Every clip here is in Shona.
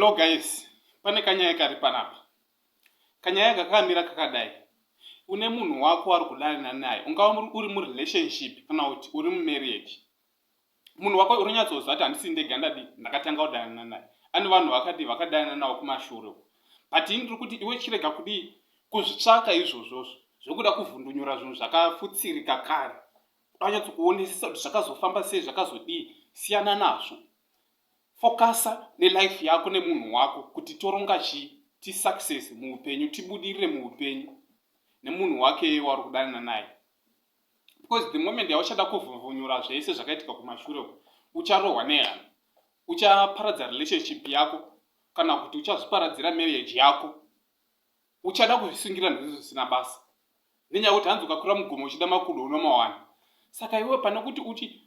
Hello guys, pane kanyaya kari panapa. Kanyaya kakamira kakadai. Une munhu wako wari kudanana naye, ungava uri murelationship kana kuti uri mumarriage. Munhu wako unonyatsoziva kuti handisi ndega ndadi ndakatanga kudanana naye. Ane vanhu vakadi vakadanana navo kumashure uko. But ini ndiri kuti iwe chirega kudii kuzvitsvaka izvozvozvo zvekuda kuvhundunyura zvinhu zvakafutsirika kare. Kuda kunyatsokuonesesa kuti zvakazofamba sei zvakazodii, siyana nazvo. Fokasa nelife yako nemunhu wako kuti toronga chii tisuccess muupenyu, tibudirire muupenyu nemunhu wake wauri kudanana naye. Because the moment yauchada kuvhuvhunyura zvese zvakaitika kumashure uko, ucharohwa nehana, uchaparadza relationship yako kana kuti uchazviparadzira marriage yako. Uchada kuzvisungira ndizvo zvisina basa nenyaya yekuti hanzi ukakwira mugomo uchida makudo unomawana. Saka iwe pane kuti uti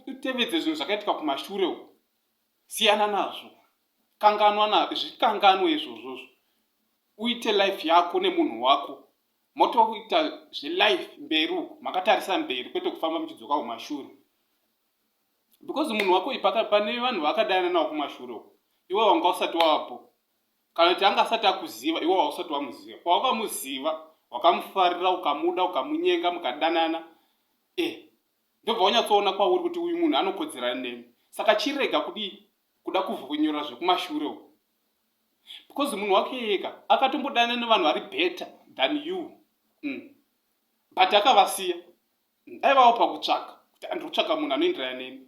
utevedze zvinhu zvakaitika kumashure uko, siyana nazvo, kanganwa na zvikanganwe izvozvozvo, uite life yako nemunhu wako, motoita zvelife mberi uko makatarisa mberi, kwete kufamba muchidzoka kumashure. Because munhu wako ipaka pane vanhu vakadana navo kumashure uko, iwe wanga usati wapo, kana kuti anga asati akuziva, iwe wausati wamuziva. Pawakamuziva wakamufarira, ukamuda, ukamunyenga, mukadanana, ndobva wanyatsoona kwauri kuti uyu munhu anokodzerana nemi. Saka chirega kudii kuda kuvhunyura zvekumashure uko, because munhu wako iyeka akatombodana nevanhu vari better than you, but akavasiya. Aivawo pakutsvaka kuti andiri kutsvaka munhu anoenderana neni,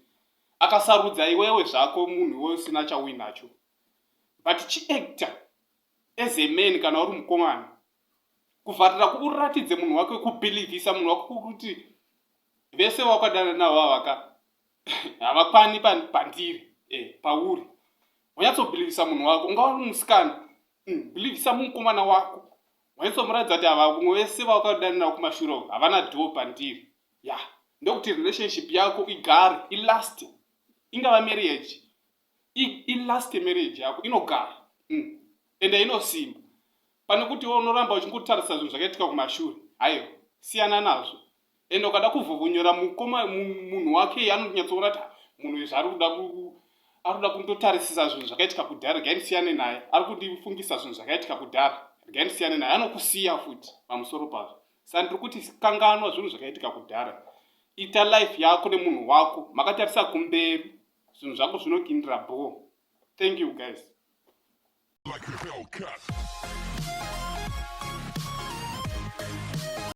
akasarudza iwewe zvako, munhu iwewe usina chauinacho. But chiacta as a man kana uri mukomana, kuvharira uratidze munhu wako, kubhilivhisa munhu wako kuti vese wakadana navo avaka havakwani pandiri, pauri. Wanyatsobhilivhisa munhu wako, ungava uri musikana, bhilivhisa mukomana wako, wanyatsomuratidza kuti ava vamwe vese vawakadana navo kumashure uko havana dhoo pandiri. Ya, ndokuti relationship yako igare, ilast. Ingava marriage, ilast marriage yako inogara, ende inosimba, pane kuti iwe unoramba uchingotarisa zvinhu zvakaitika kumashure. Haiwa, siyana nazvo. Ende ukada kuvhuvhunyura mukoma, munhu wake anonyatsoona kuti munhu uyu zvaari kuda, ari kuda kundotarisisa zvinhu zvakaitika kudhara, regai ndisiyane naye, ari kundifungisa zvinhu zvakaitika kudhara, regai ndisiyane naye. Anokusiya futi pamusoro pazvo. Saka ndiri kuti kanganwa zvinhu zvakaitika kudhara, ita life yako nemunhu wako makatarisa kumberi, zvinhu zvako zvinokindira bho. Thank you guys. Like a Hellcat.